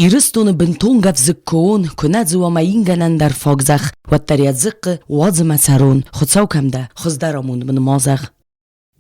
Ирыстоны бынтон гӕвзыкк куы уон, куы нӕ дзы уа мӕ ингӕнӕн дӕр фаг зӕхх, уӕддӕр йӕ дзыхъхъы уадзы мӕ цӕрон, Хуыцау кӕм дӕ, хуыздӕр амонд мын ма зӕгъ.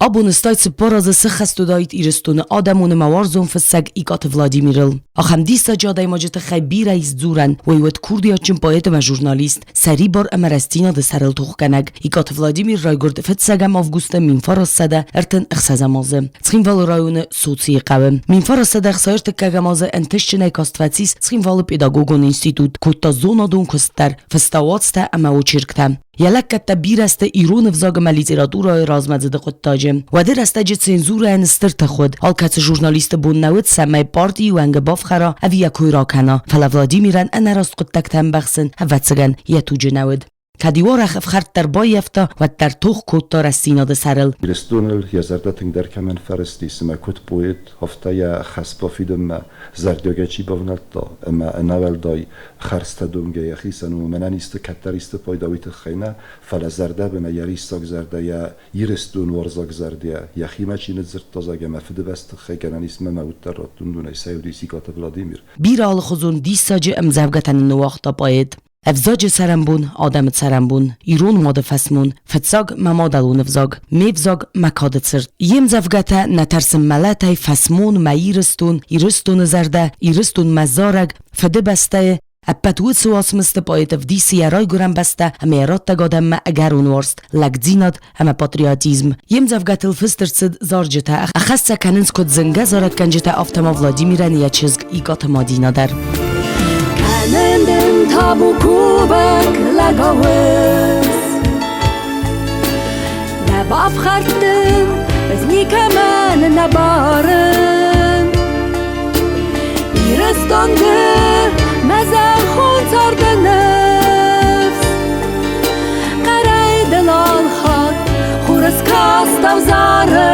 Абоны 140 азы сыххӕст уыдаид Ирыстоны адӕмон ӕмӕ уарзон фыссӕг Икъаты Владимирыл. Ахӕм диссаджы адӕймаджы тыххӕй бирӕ ис дзурӕн, уый уыд курдиатджын поэт ӕмӕ журналист, сӕрибар ӕмӕ рӕстдзинады сӕрыл тохгӕнӕг. Икъаты Владимир райгуырд фыццӕгӕм августы 1936 азы Цхинвалы районы Социйы хъӕуы. 1963 азы ӕнтыстджынӕй каст фӕцис Цхинвалы педагогон институт, кодта зонадон куыст дӕр, фыста уацтӕ ӕмӕ очерктӕ. Йӕ лӕггӕдтӕ бирӕ сты ирон ӕвзаг ӕмӕ литературӕйы размӕдзыды хъуыддаджы. Уӕды рӕстӕджы цензурӕйӕн стыр тых уыд. Алкӕцы журналисты бон нӕ уыд, цӕмӕй партийы уӕнгы бафхӕра ӕви йӕ кой ракӕна. Фӕлӕ Владимирӕн ӕнӕраст хъуыддӕгтӕ ӕмбӕхсын, ӕвӕццӕгӕн, йӕ туджы нӕ уыд. Кӕд-иу арӕх ӕфхӕрд дӕр баййӕфта, уӕддӕр тох кодта рӕстдзинады сӕрыл. Ирыстоныл йӕ зӕрдӕ тынгдӕр кӕмӕн фӕрысти, цымӕ куыд поэт, афтӕ йӕ хӕс бафидынмӕ зӕрдиагӕй чи бавнӕлдта ӕмӕ ӕнӕуӕлдай хӕрзтӕ домгӕ йӕхицӕн, уымӕ мӕнӕн исты кӕддӕр исты пайда уый тыххӕй нӕ, фӕлӕ зӕрдӕбынӕй йӕ риссаг зӕрдӕ, йӕ Ирыстонуарзаг зӕрдӕ йӕхимӕ чи ныдздзырдта, зӕгъгӕ, мӕ фыдыбӕсты тыххӕй гӕнӕн ис мӕ мӕ уд дӕр раттун дунейы сӕ уыди Сикъаты Владимир. Бирӕ алыхуызон диссаджы ӕмдзӕвгӕтӕ ныууагъта поэт. Ӕвзаджы цӕрӕнбон, адӕмы цӕрӕнбон, ирон мады фӕсмон, фыццаг мӕ мадӕлон ӕвзаг, ме взаг, мӕ кады цырт. Йе мдзӕвгӕтӕ нӕ тӕрсын мӕлӕтӕй, фӕсмон, мӕ Ирыстон, Ирыстоны зӕрдӕ, Ирыстон мӕ зарӕг, Фыдыбӕстӕйы, ӕппӕт уыцы уацмысты поэт ӕвдисы йӕ райгуырӕн бӕстӕ ӕмӕ йӕ раттӕг адӕммӕ ӕгӕрон уарзт, лӕгдзинад ӕмӕ патриотизм. Йе мдзӕвгӕтыл фыст ӕрцыд зарджытӕ, ӕххӕст сӕ кӕнынц куыд зынгӕ зарӕггӕнджытӕ, афтӕ ма Владимирӕн йӕ чызг Икъаты Мадинӕ дӕр. Кӕнын дын табу кувӕг лӕгауыз. Нӕ бафхӕрдтын ӕз никӕмӕн нӕ барын. Ирыстон ды мӕ зӕххон царды ныфс. Хъӕрӕй дыл алхатт хурыскастау зары.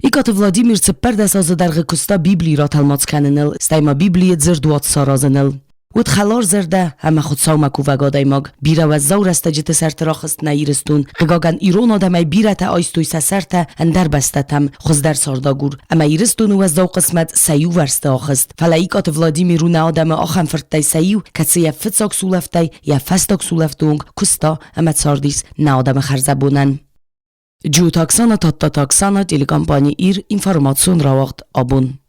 Икъаты Владимир 14 азы дӕргъы куыста Библи ратӕлмац кӕныныл, стӕй ма Библийы дзырдуат саразыныл. Уыд хӕларзӕрдӕ ӕмӕ Хуыцаумӕ кувӕг адӕймаг. Бирӕ уӕззау рӕстӕджыты сӕрты рахызт нӕ Ирыстон. Хъыгагӕн, ирон адӕмӕй бирӕтӕ айстой сӕ сӕртӕ ӕндӕр бӕстӕтӕм, хуыздӕр цардагур. Ӕмӕ Ирыстоны уӕззау хъысмӕт сӕ иувӕрсты ахызт. Фӕлӕ Икъаты Владимир у нӕ адӕмы ахӕм фырттӕй сӕ иу, кӕцы йӕ фыццаг сулӕфтӕй йӕ фӕстаг сулӕфты онг куыста ӕмӕ цардис нӕ адӕмы хӕрзӕбонӕн. Джиоты Оксана, Тадтаты Оксана, телекомпани «Ир», информацион рауагъд «Абон».